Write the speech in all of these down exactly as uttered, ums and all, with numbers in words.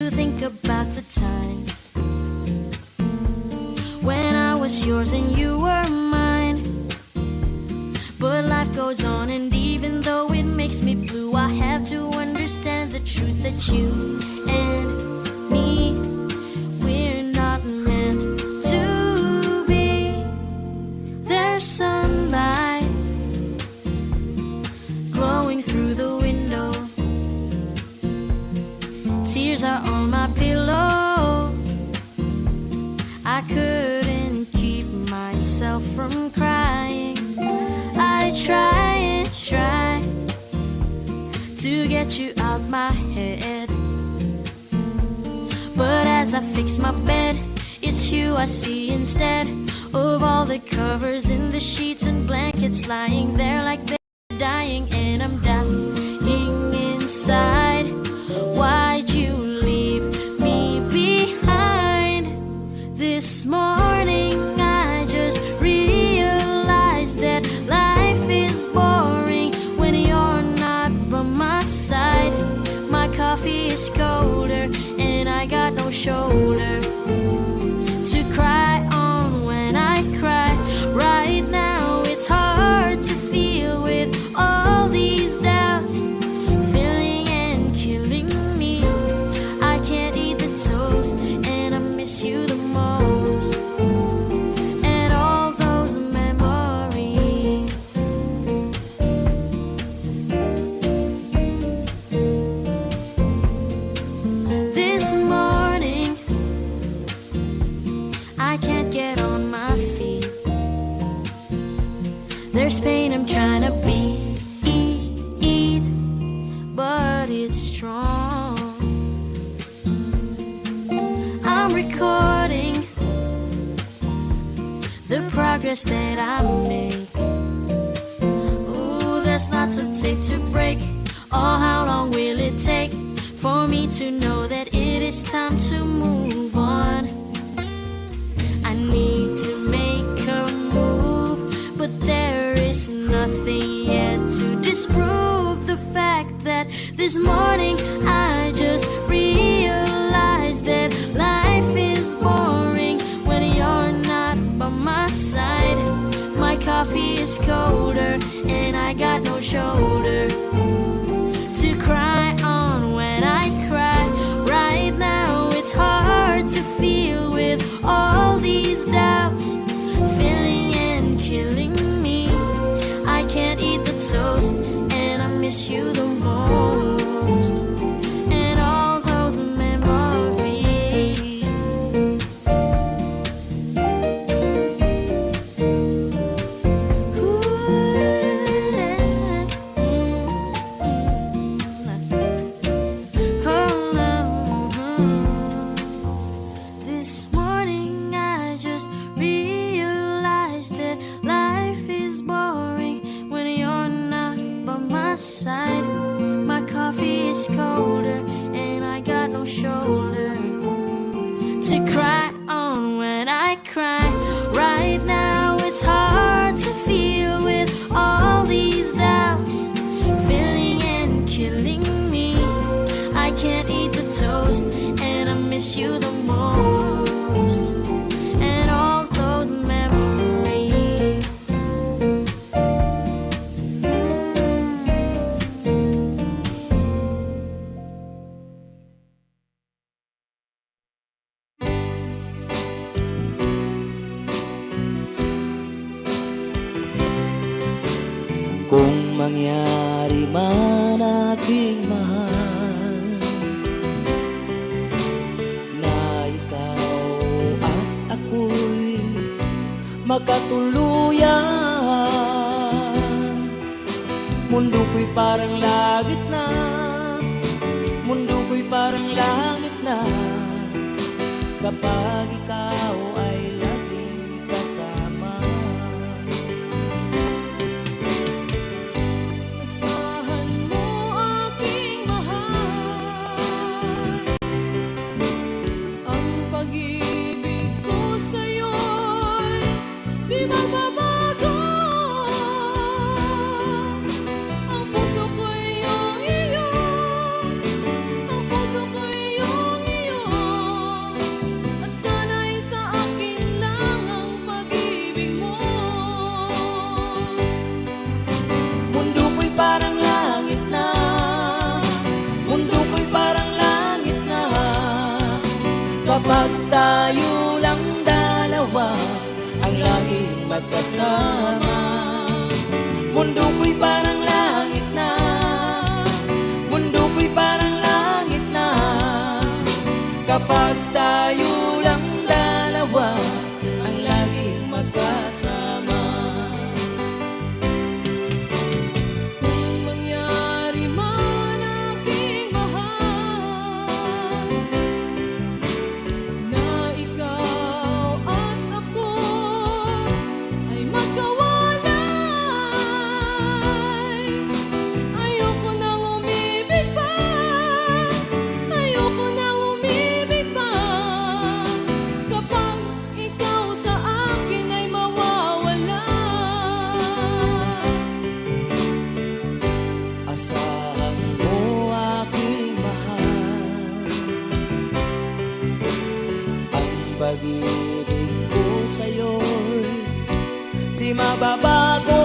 Think about the times when I was yours and you were mine. But life goes on, and even though it makes me blue, I have to understand the truth that you and me, we're not meant to be. There's sunlight glowing through the window. Tears are on my pillow. I couldn't keep myself from crying. I try and try to get you out my head. But as I fix my bed, it's you I see instead of all the covers in the sheets and blankets lying there like they're dying, and I'm dying inside. Why'd you leave me behind? This morning I just realized that life is boring when you're not by my side. My coffee is colder and I got no shoulder to cry on when I cry. Right now it's hard to feel with all these doubts filling and killing me. I can't eat the toast and I miss you the most. And all those memories. This morning I can't get on my feet. There's pain I'm trying to beat, but it's strong. I'm recording the progress that I make. Ooh, there's lots of tape to break. Oh, how long will it take for me to know that it is time to move on? I need to make a move, but there is nothing yet to disprove the fact that this morning I just realized that life is boring when you're not by my side. My coffee is colder and I got no shoulder to cry on when I cry. Right now it's hard to feel with all these doubts filling and killing me. I can't eat the toast and I miss you the most. And all those memories. Ooh, mm, mm, mm. Oh, no, oh. This morning I just realized that life is boring when you're not by my side. My coffee is colder and I got no shoulder to cry on when I cry. Right now it's hard to feel with all these doubts filling and killing me. I can't eat the toast and I miss you the most. And all those memories. Kung mangyari man, aking mahal, na ikaw at ako'y makatuluyan, mundo ko'y parang langit na, mundo ko'y parang langit na, kapag ikaw ay laging kasama. Asahan mo, aking mahal, ang pag-ibig ko sa'yo'y di magbabago. Ang puso ko'y iyong iyo, ang puso ko'y iyong Pag tayo lang dalawa ang laging magkasama. Mundo ko'y parang langit na. Mundo ko'y parang langit na. Kapag tayo lang dalawa ang laging magkasama. Kung mangyari man, aking mahal, na ikaw at ako ay magkawalay, ayoko nang umibig pa, ayoko nang umibig pa. Kapag ikaw sa akin ay mawawala. Asahan mo, aking mahal, ang pag-ibig ko sa'yo'y di mababago.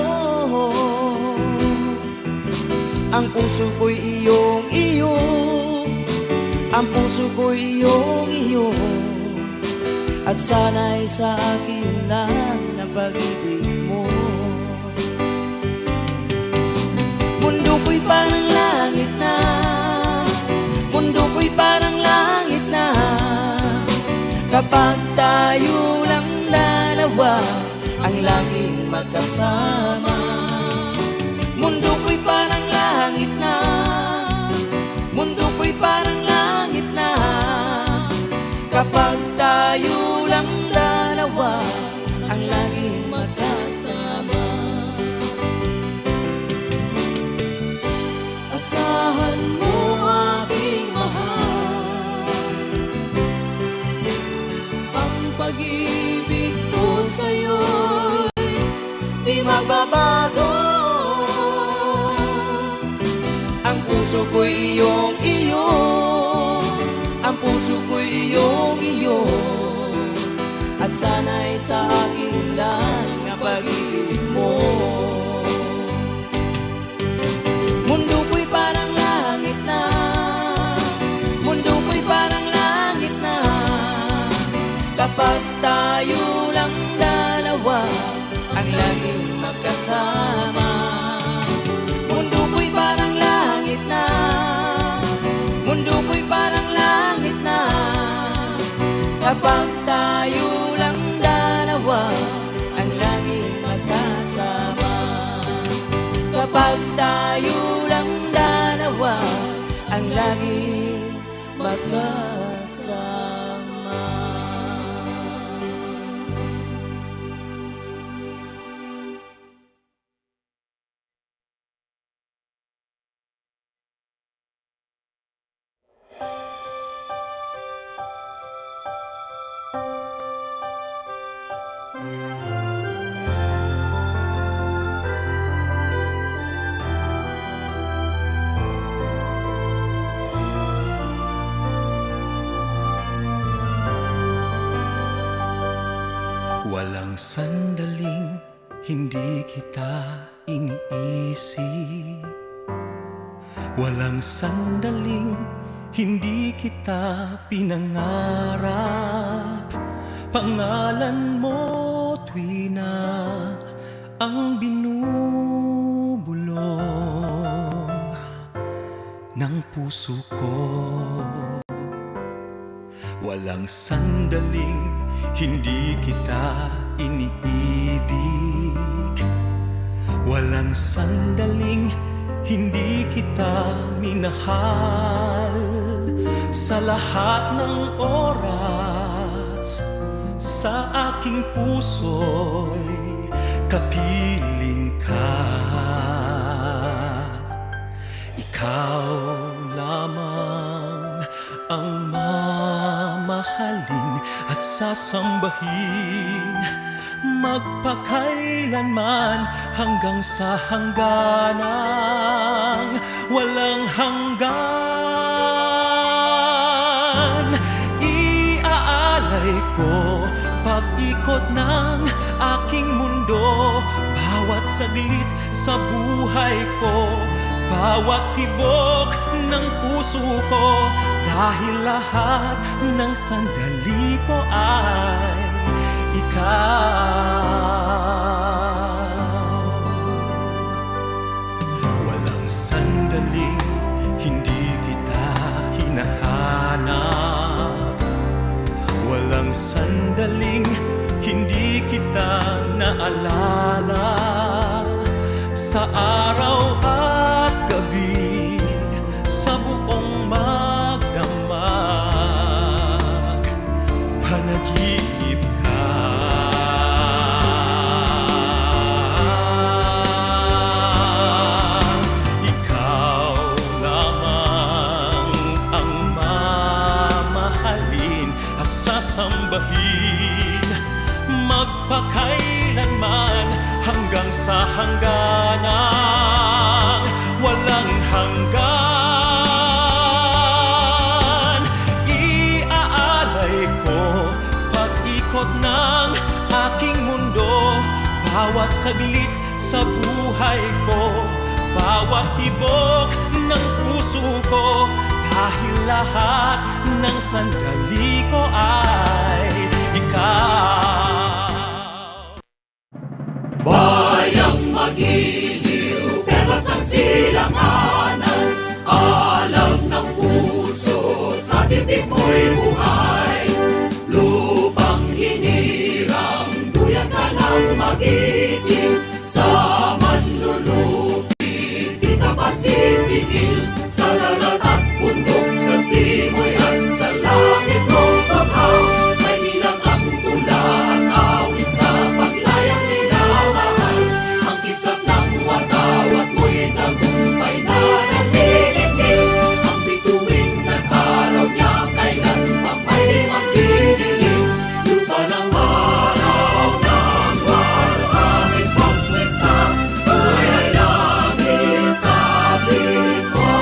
Ang puso ko'y iyong iyo, ang puso ko'y iyong iyo, at sana'y sa akin lang ang pag-ibig mo. Mundo ko'y parang langit na, mundo ko'y parang langit na, kapag tayo lang dalawa ang laging magkasama. Mundo ko'y parang langit na, mundo ko'y parang langit na, kapag tayo lang dalawa ang laging magkasama. Asahan mo, aking mahal, ang pag-ibig ko sa'yo'y di magbabago. Ang puso ko'y iyong iyo, ang puso ko'y iyong iyo, at sana'y sa akin lang ang pag-ibig mo. Mundo ko'y parang langit na, mundo ko'y parang langit na, kapag tayo lang dalawa ang laging magkasama. Mundo ko'y parang langit na, mundo ko'y parang langit na, kapag tayo lang dalawa ang laging magkasama. Kapag tayo lang dalawa ang laging magkasama. Walang sandaling hindi kita iniisip. Walang sandaling hindi kita pinangarap. Pangalan mo tuwina ang binubulong ng puso ko. Walang sandaling hindi kita iniibig. Walang sandaling hindi kita minahal. Sa lahat ng oras, sa aking puso'y kapiling ka. Ikaw lamang ang mamahalin at sasambahin, magpakailanman hanggang sa hangganang walang hanggan. Iaalay ko pag-ikot ng aking mundo, bawat saglit sa buhay ko, bawat tibok ng puso ko, Dahil lahat ng sandali ko ay ikaw. Walang sandaling hindi kita hinahanap. Walang sandaling hindi kita naalala. Sa araw at gabi, sa buong magdamag, panaginip ka. Ikaw lamang ang mamahalin at sasambahin magpakailanman, hanggang sa hangganang walang hanggan. Iaalay ko pag-ikot ng aking mundo, bawat saglit sa buhay ko, bawat tibok ng puso ko, dahil lahat ng sandali ko ay ikaw. Bayang magiliw, perlas ng silanganan, alam ng puso, sa dibdib mo'y buhay. Lupang hinirang, duyan ka ng magiting, sa manlulupi di ka pasisiil, sa dagat at bundok, sa simoy at sa langit mong bughaw. May ilang ang tula at awit sa paglayang minamahal. Ang kislap ng watawat mo'y tagumpay na nanginginig. Ang bituin at araw niya kailan pang may magdidilim. Lupa ng araw ng waluhangin pagsinta, buhay ay langit sa atin mo.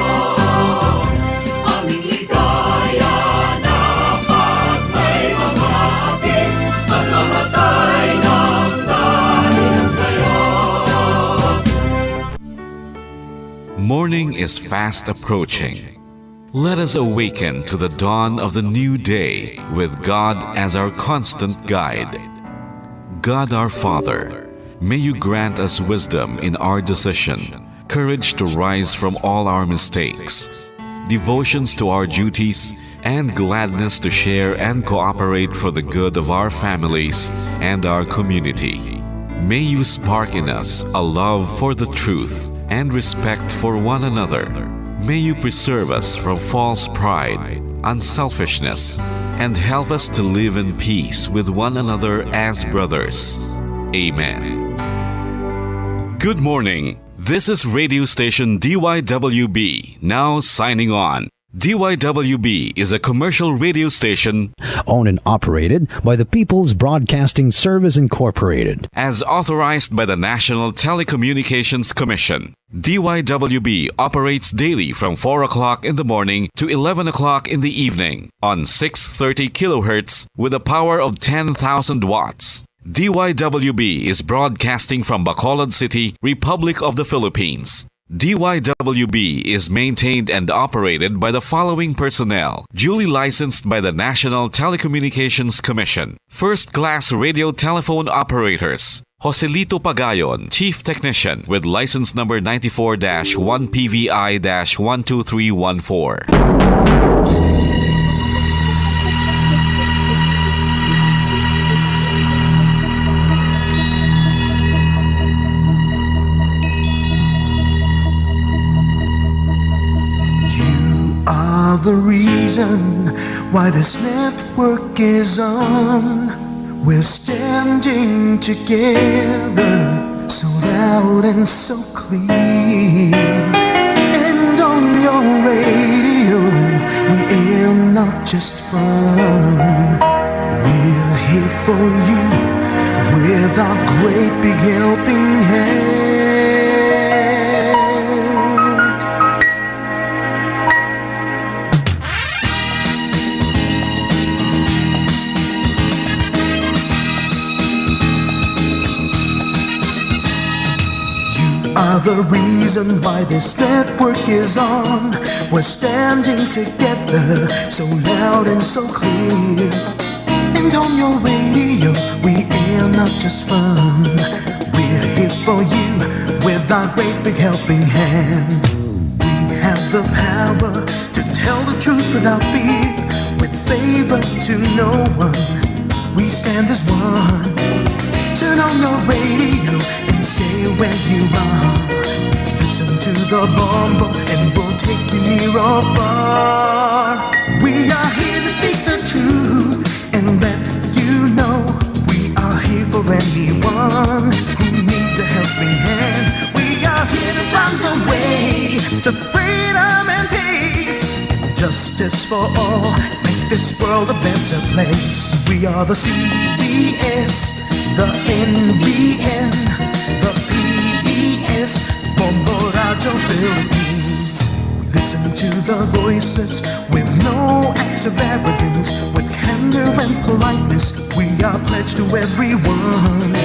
Aming ligaya na pag may mga hapit, at mamatay nang dahil sa'yo. Morning is fast approaching. Let us awaken to the dawn of the new day with God as our constant guide. God our Father, may you grant us wisdom in our decision, courage to rise from all our mistakes, devotions to our duties, and gladness to share and cooperate for the good of our families and our community. May you spark in us a love for the truth and respect for one another. May you preserve us from false pride, unselfishness, and help us to live in peace with one another as brothers. Amen. Good morning. This is radio station D Y W B, now signing on. D Y W B is a commercial radio station owned and operated by the People's Broadcasting Service Incorporated. As authorized by the National Telecommunications Commission. D Y W B operates daily from four o'clock in the morning to eleven o'clock in the evening on six thirty kilohertz with a power of ten thousand watts. D Y W B is broadcasting from Bacolod City, Republic of the Philippines. D Y W B is maintained and operated by the following personnel, duly licensed by the National Telecommunications Commission. First class radio telephone operators, Joselito Pagayon, Chief Technician, with license number ninety-four dash one P V I dash one two three one four. You are the reason why this network is on. We're standing together, so loud and so clear. And on your radio, we aim not just fun. We're here for you with our great big helping hand. You are the reason why this network is on. We're standing together, so loud and so clear. And on your radio, we air not just fun. We're here for you with our great big helping hand. We have the power to tell the truth without fear, with favor to no one. We stand as one. Turn on your radio and stay where you are. Listen to the Bombo and we'll take you near or far. We are here to speak the truth and let you know we are here for anyone who needs a helping hand. We are here to find the way to freedom and peace, justice for all. Make this world a better place. We are the C B S, the N B N, the P B S, Bombo Radio Philippines. We listen to the voices with no acts of arrogance, with candor and politeness. We are pledged to everyone.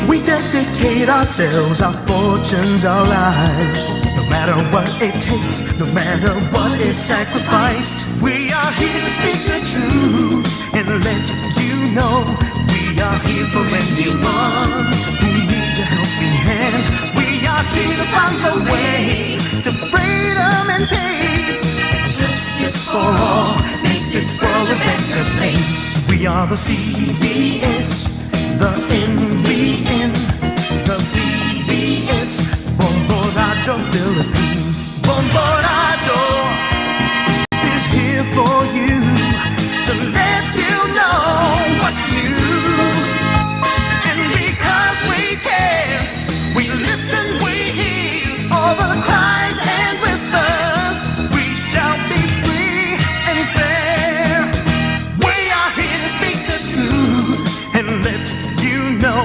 We dedicate ourselves, our fortunes, our lives. No matter what it takes, no matter what is sacrificed, we are here to speak the truth and let you know we are here for anyone who needs a helping hand. We are here to find the way to freedom and peace. Justice for all, make this world a better place. We are the C B S, the N B N, the P B S, Bombo Radio Philippines. Bombo Radio is here for you to let you know what's new. And because we care, we listen, we hear all the cries and whispers. We shall be free and fair. We are here to speak the truth and let you know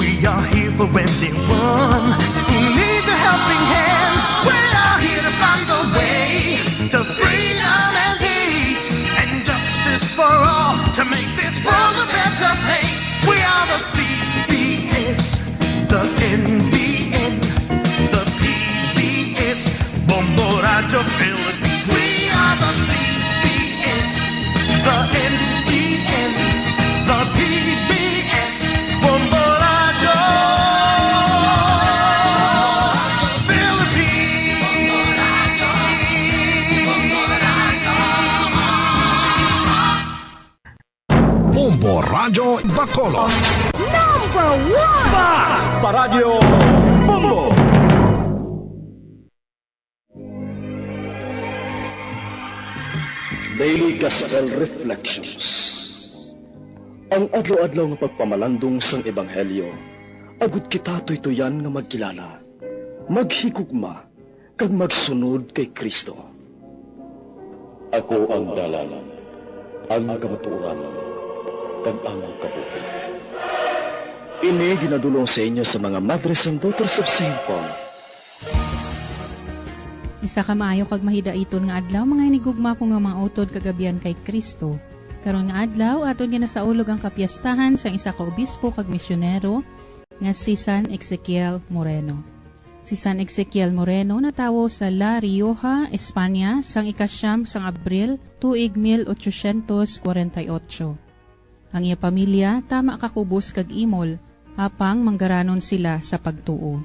we are here for anyone who needs a helping hand. We are here to find the way to freedom and peace and justice for all, to make this world a better place. We are the C B S, the N B N, the P B S, Bombo Radio Philippines. We are the C B S, the N B N, the P B S, Bombo Radio Philippines. Bombo Radio Bacolod. Number one! Bas! Paradyo Bombo! Daily Gospel Reflections. Ang adlaw-adlaw nga pagpamalandong sang ebanghelyo, agud kita tuytuyan nga magkilala, maghigugma, kag magsunod kay Cristo. Ako ang dalan, ang kamatuoran, kag ang kabuhi. Ini ginadul-ong sa inyo sa mga Madres and Daughters of Saint Paul. Isa ka maayo kag mahidaiton nga adlaw, mga hinigugma ko nga mga utod kag abyan kay Cristo. Karon nga adlaw, aton ginasaulog ang kapiestahan sang isa ka obispo kag misyonero nga si San Ezekiel Moreno. Si San Ezekiel Moreno natawo sa La Rioja, Espanya, sang ika-siyam sang Abril, tuig mil ochocientos kwarenta y ocho. Ang iya pamilya tama kakubos kag imol, apang manggaranon sila sa pagtuo.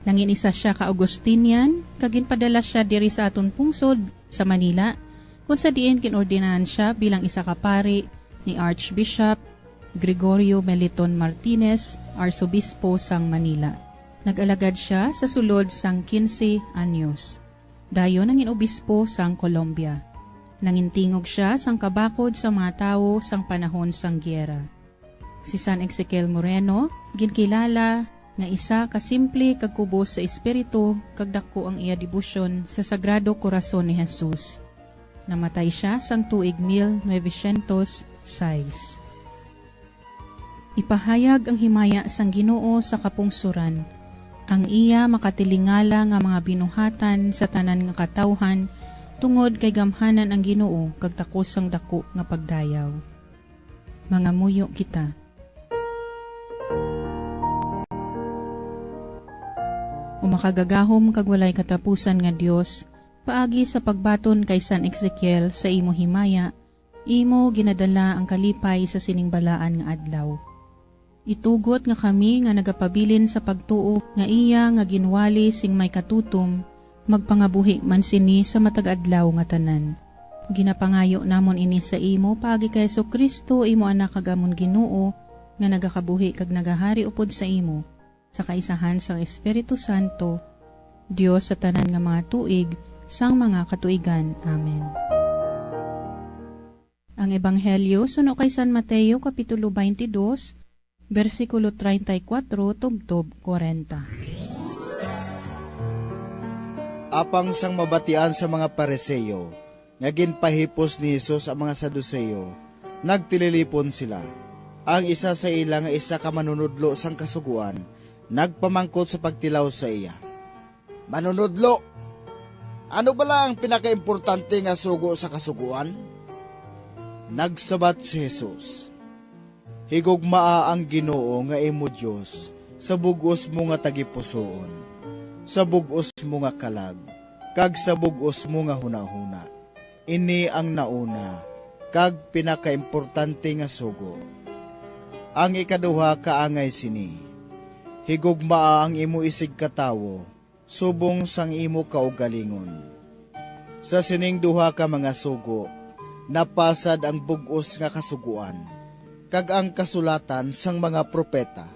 Nangin-isa sia ka Augustinian, kag ginpadala sia diri sa aton pungsod, sa Manila, kung sa diin gin-ordinahan sia bilang isa ka pari ni Archbishop Gregorio Meliton Martinez, Arsobispo sang Manila. Nag-alagad sia sa sulod sang quince anyos. Dayon nangin obispo sang Colombia. Nangintingog sia sang kabakod sang mga tawo sang panahon sang giyera. Si San Ezekiel Moreno ginkilala nga isa ka simple kag kubos sa espiritu, kag daku ang iya debosyon sa Sagrado Corazon ni Jesus. Namatay sia sang tuig mil novecientos sais. Ipahayag ang himaya sang Ginoo sa kapungsoran, ang iya makatilingala nga mga binuhatan sa tanan nga katawhan, tungod kay gamhanan ang Ginoo kag takos sang daku nga pagdayaw. Mangamuyo kita. O makagagahom kag walay katapusan nga Dios, paagi sa pagbaton kay San Ezekiel sa imo himaya, imo ginadala ang kalipay sa sining balaan nga adlaw. Itugot nga kami nga nagapabilin sa pagtuo nga iya nga ginwali sing may katutom, magpangabuhi man sini sa matag adlaw nga tanan. Ginapangayo namon ini sa imo paagi kay Jesu-Cristo, imo Anak kag amon Ginoo, nga nagakabuhi kag nagahari upod sa imo, sa kaisahan sang Espiritu Santo, Dios sa tanan nga mga tuig, sang mga katuigan. Amen. Ang Ebanghelyo suno kay San Mateo, Kapitulo twenty-two, bersikulo treinta y cuatro tubtob kwarenta. Apang sang mabatian sa mga Pariseo nga ginpahipos ni Jesus ang mga Saduceo, nagtililipon sila. Ang isa sa ila nga isa ka manunodlo sang Kasugoan nagpamangkot sa pagtilaw sa iya, "Manunodlo, ano bala ang pinakaimportante nga sugo sa Kasugoan?" Nagsabat si Jesus, "Higugmaa ang Ginoo nga imo Dios sa bug-os mo nga tagipusoon, sa bug-os mo nga kalag, kag sa bug-os mo nga hunahuna. Ini ang nauna kag pinakaimportante nga sugo. Ang ikaduha kaangay sini, higugmaa ang imo isigkatawo subong sang imo kaugalingon. Sa sining duha ka mga sugo, napasad ang bug-os nga kasugoan, kag ang kasulatan sang mga propeta."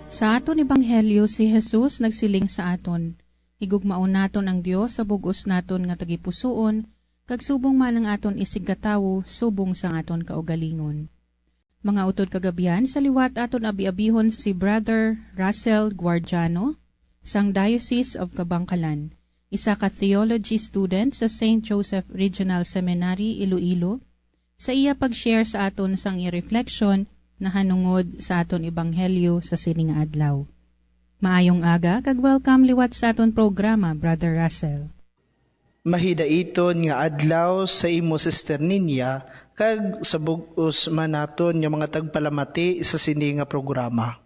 Sa aton ebanghelyo, si Jesus nagsiling sa aton, "Higugmaon naton ang Dios sa bug-os naton nga tagipusoon, kag subong man ang aton isigkatawo subong sang aton kaugalingon." Mga utod kag abyan, sa liwat aton abi-abihon si Brother Russell Guardiano sang Diocese of Kabankalan, isa ka theology student sa Saint Joseph Regional Seminary, Iloilo, sa iya pag-share sa aton sang iya reflection nahanungod sa aton ebanghelyo sa sini nga adlaw. Maayong aga kag welcome liwat sa aton programa, Brother Russell. Mahidaiton nga adlaw sa imo, Sister Ninya, kag sa bug-os man naton nga mga tagpalamati sa sini nga programa.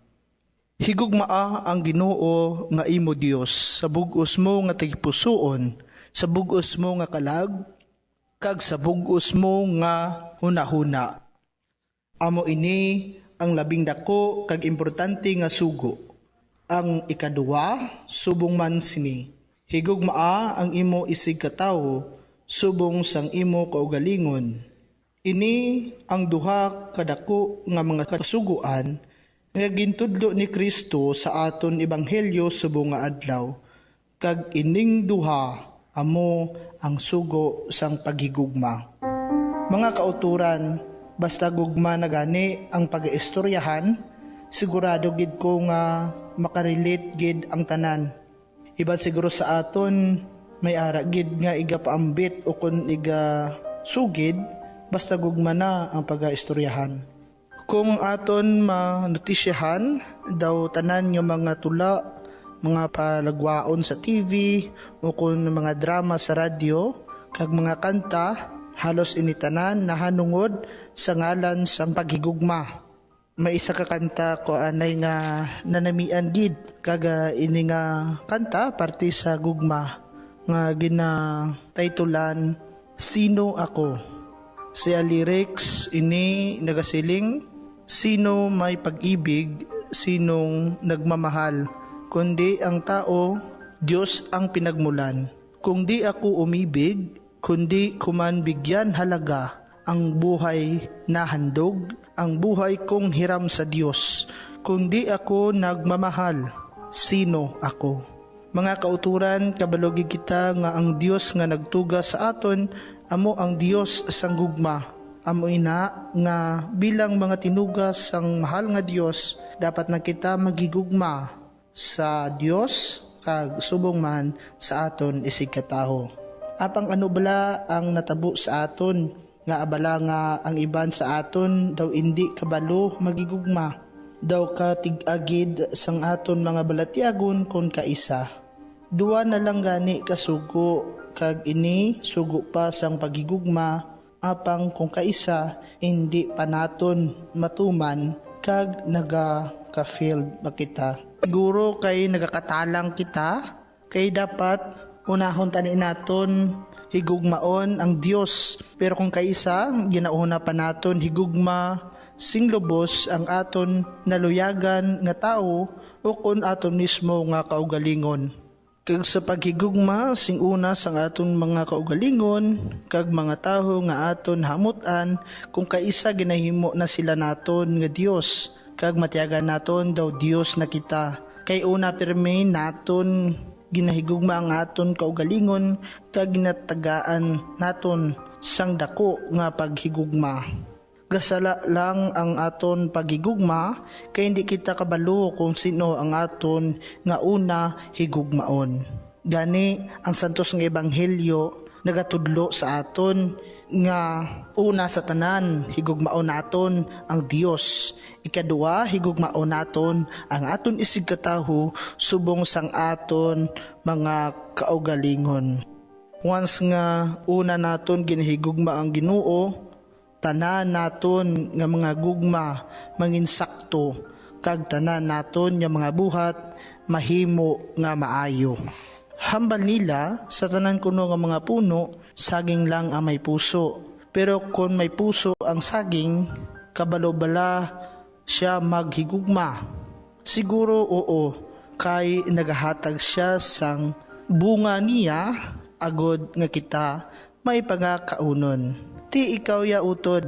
Higugmaa ang Ginoo nga imo Dios sa bug-os mo nga tagipusoon, sa bug-os mo nga kalag, kag sa bug-os mo nga hunahuna. Amo ini ang labing daku kag importante nga sugo. Ang ikaduha, subong man sini, higugmaa ang imo isigkatawo subong sang imo kaugalingon. Ini ang duha ka daku nga mga kasugoan nga gintudlo ni Cristo sa aton ebanghelyo subong nga adlaw, kag ining duha amo ang sugo sang paghigugma. Mga kautoran, basta gugma na gani ang pagaistoryahan, sigurado gid ko nga makarelate gid ang tanan. Iban siguro sa aton, may ara gid nga igapaambit ukon igasugid, basta gugma na ang pagaistoryahan. Kung aton manotisyahan daw tanan nga mga tula, mga palagwaon sa T V, ukon mga drama sa radyo, kag mga kanta, halos ini tanan nahanungod sa ngalan sang paghigugma. May isa ka kanta ko anay nga nanamian gid, kag, ah, ini nga kanta parte sa gugma nga ginataytulan Sino Ako? Sia lyrics ini nagasiling, "Sino may pag-ibig, sinong nagmamahal, kundi ang tao, Dios ang pinagmulan? Kung di ako umibig, kundi ko man bigyan halaga, ang buhay nahandog, ang buhay kong hiram sa Dios. Kung di ako nagmamahal, sino ako?" Mga kautoran, kabalo gid kita nga ang Dios nga nagtuga sa aton amo ang Dios sang gugma. Amo ina nga bilang mga tinuga sang mahal nga Dios, dapat man kita maghigugma sa Dios kag subong man sa aton isigkatawo. Apang ano bala ang natabo sa aton nga abala nga ang iban sa aton daw indi kabalo maghigugma, daw katig-a gid sang aton mga balatyagon kon kaisa. Duha na lang gani ka sugo, kag ini sugo pa sang paghigugma, apang kon kaisa indi pa naton matuman, kag naga-failed ba kita? Siguro kay nagakatalang kita, kay dapat unahon tani naton higugmaon ang Dios. Pero kung kaisa, ginauna pa naton higugma sing lubos ang aton naluyagan nga tawo ukon aton mismo nga kaugalingon. Kag sa paghigugma sing una sang aton mga kaugalingon kag mga tawo nga aton hamut-an, kung kaisa ginahimo na sila naton nga Dios, kag matiagan naton daw Dios na kita. Kay una pirmi naton ginahigugma ang aton kaugalingon kag ginatagaan naton sang dako nga paghigugma. Gasala lang ang aton paghigugma, kay indi kita kabalo kung sino ang aton nga una higugmaon. Gani, ang santos nga ebanghelyo nagatudlo sa aton nga una sa tanan, higugmaon naton ang Dios. Ikadua, higugmaon naton ang aton isigkatawo subong sang aton mga kaugalingon. Once nga una naton ginahigugma ang Ginoo, tanan naton nga mga gugma manginsakto, kag tanan naton nga mga buhat mahimo nga maayo. Hambal nila, sa tanan kuno nga mga puno, saging lang ang may puso. Pero kon may puso ang saging, kabalo bala sia maghigugma? Siguro oo, kay nagahatag sia sang bunga niya, agod nga kita may pagakaunon. Ti ikaw ya utod,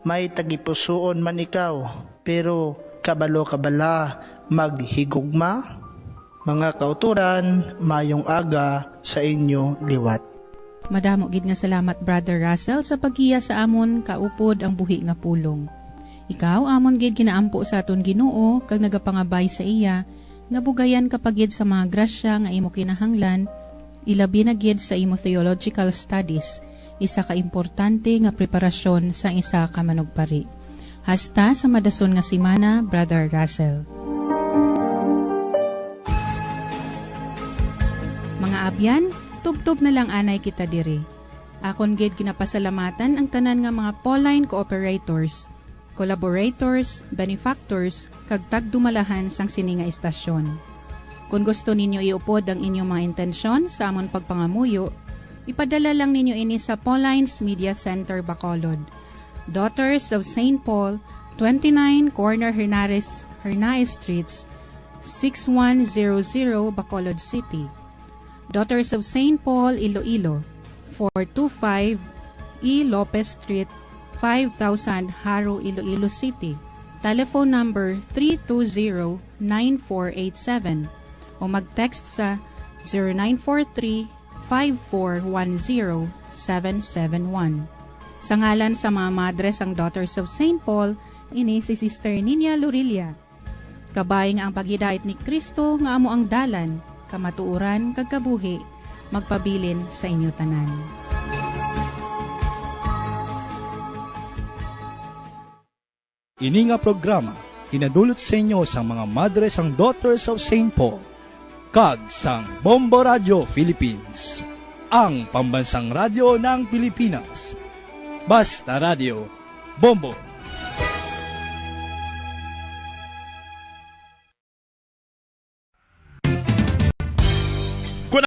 may tagipusoon man ikaw, pero kabalo ka bala maghigugma? Mga kautoran, mayong aga sa inyo liwat. Madamo gid nga salamat, Brother Russell, sa paggiya sa amon kaupod ang buhi nga pulong. Ikaw amon gid ginaampo sa aton Ginoo kag nagapangabay sa iya nga bugayan ka pa gid sa mga grasya nga imo kinahanglan, ilabi na gid sa imo theological studies, isa ka importante nga preparasyon sang isa ka manugpari. Hasta sa madason nga semana, Brother Russell. Mga abyan, tubtob na lang anay kita diri. Akon gid ginapasalamatan ang tanan nga mga Pauline cooperators, collaborators, benefactors, kag tagdumalahan sang sini nga istasyon. Kon gusto ninyo iupod ang inyong mga intensyon sa amon pagpangamuyo, ipadala lang ninyo ini sa Pauline's Media Center, Bacolod, Daughters of Saint Paul, twenty-nine Corner Hernares, Hernaez Streets, six one zero zero, Bacolod City. Daughters of Saint Paul, Iloilo, four two five E Lopez Street, five thousand, Jaro, Iloilo City. Telephone number three two zero, nine four eight seven o mag-text sa zero nine four three, five four one zero, seven seven one. Sa ngalan sa mga madre sang Daughters of Saint Paul, ini si Sister Ninia Lorilla. Kabay nga ang paghidait ni Cristo nga amo ang dalan, kamatuoran, kag kabuhi, magpabilin sa inyo tanan. Ini nga programa ginadulot sa inyo sang mga madre sang Daughters of Saint Paul kag sang Bombo Radio Philippines, ang pambansang radyo ng Pilipinas. Basta Radio, Bombo.